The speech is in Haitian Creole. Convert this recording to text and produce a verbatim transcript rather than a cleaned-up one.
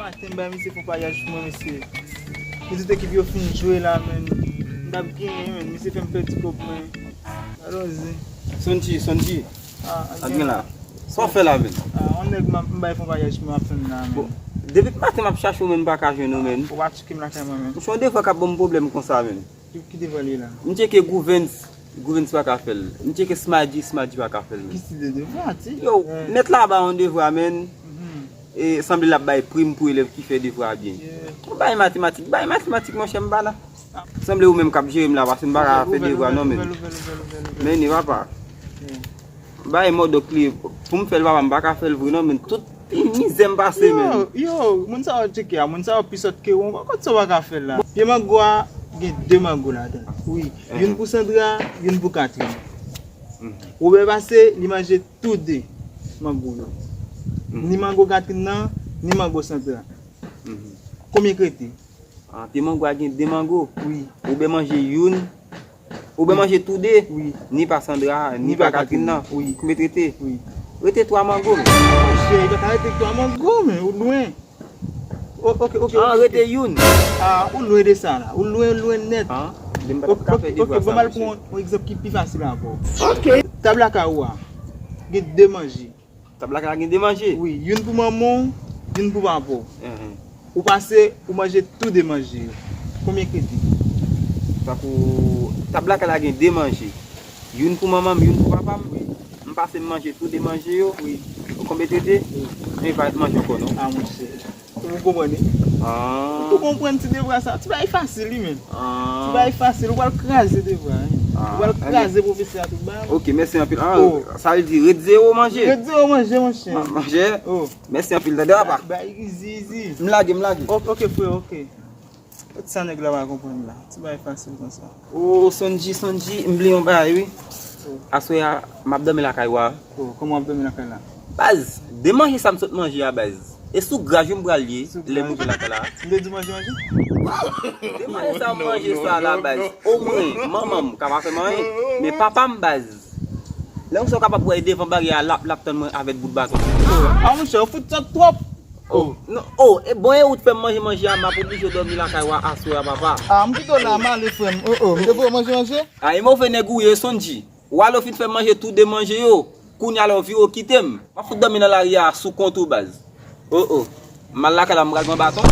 Maten bay misye fon payaj pou mwen, mesye. Pitit ekip yo fin jwe la, menn. M t ap genyen, menn. Misye fè m pèdi kòb mwen. Alonzi. Sonji, Sonji. Ah, ak gen la. Sa w fè la, menn? Ah, yon nèg m ap, m bay fon payaj pou mwen ap tann la, menn. Bon, depi maten m ap chache w, menn, m pa ka jwenn ou, menn. Ou pa tcheke m lakay mwen, menn. M se yon devwa k ap ban m pwoblèm konsa, menn. Ki, ki devwa li la? M tcheke Gouvens, Gouvens pa ka fè l. M tcheke Smadji, Smadji pa ka fè l, menn. Ki stil de devwa, ti? Yo, mèt la ba yon devwa, menn. E sanble l ap bay prim pou elèv ki fè devwa byen. Yon bay matematik, bay matematik, monchè, m pa la. Sanble ou menm k ap jere m la, paske m pa ka fè devwa non, menn. Menn, papa. Bay mòdòk li, pou m fè l, papa, m pa ka fè l vre non, menn. Tout mizè m pase, menn. Yo, yo, moun sa yo tcheke a, moun sa yo pi sòt ke ou, kot sa w pa ka fè l la? Pye mango a, gen de mango ladan l. Wi, youn pou Sandra, youn pou Catherine. Wobè pase, li manje tou de mango yo. Ni mango Catherine nan, ni mango Sandra. Konbyen k rete? Ah, pye mango a gen de mango. Wi. Wobè manje youn. Wobè manje tou de. Wi. Ni pa Sandra, ni pa Catherine nan. Wi. Konbyen t rete? Wi. Rete twa mango, men. Monchè, li pa ka rete twa mango, men, ou lwen. O-, ok, ok, ah, ok, rete youn. Ah, ou lwen de sa la. Ou lwen, lwen nèt. Ah, m pa t ap ka fè devwa sa, monchè. Ok, ok, ok, bon, m al pran yon egzanp ki pi fasil ankò. Ok. Tab lakay ou a, gen de manje. Tab lakay la gen de manje? Wi, youn pou manman w, youn pou papa w. Ou pase, ou manje tou de manje yo. Konbyen k rete? Tankou, tab lakay la gen de manje. Youn pou manman m, youn pou papa m. Wi. M pase m manje tou de manje yo. Wi. Konbyen k rete? Wi. Men pa manje ankò non. Ah, monchè. Ou konprann li? Ah. Ou konprann ti devwa sa? Ti bagay fasil li menm. Ah. Ti bagay fasil, ou pral kraze devwa, hein. Ah, ou pral kraze pwofesè a tout bagay. Ok, mèsi anpil. Ah, sa vle di ret zewo manje? Ret zewo manje, monchè. Ma-, manje? Oh. Mèsi anpil, tande papa. Bay izi, izi. M lage, m lage. Ok, ok, frè, ok. Sa nèg la pa konprann la. Ti bagay fasil konsa. Oh, Sonji, Sonji, m bliye yon bagay, wi. Oh. Aswè a, m ap dòmi lakay ou a. Oh, kòman w ap dòmi lakay la? Baz, de manje sa m sot manje a, baz. E sou graj wi m pral ye, lè m rive lakay la. M te di manje, manje? De manje sa m manje sa la, baz. Omwen, manman m ka pa fè m anyen, men papa m, baz. Lè konsa w kapab wè devan baryè a, l ap, l ap tann mwen avèk bout baton. Ah, monchè, ou fout sòt twòp. Oh, non, oh, e bon, e ou t fè m manje manje a, m ap oblije dòmi lakay ou a aswè a, papa. Ah, m kite w la, m ale, frè m. Oh, oh, m te voye w manje manje? Ah, e move nèg ou ye, Sonji. Ou ale w fin fè m manje tou de manje yo. Kounye a la w vire w kite m. M ap fout dòmi nan lari a sou kont ou, baz. Oh, oh. M al lakay la, m pral pran baton.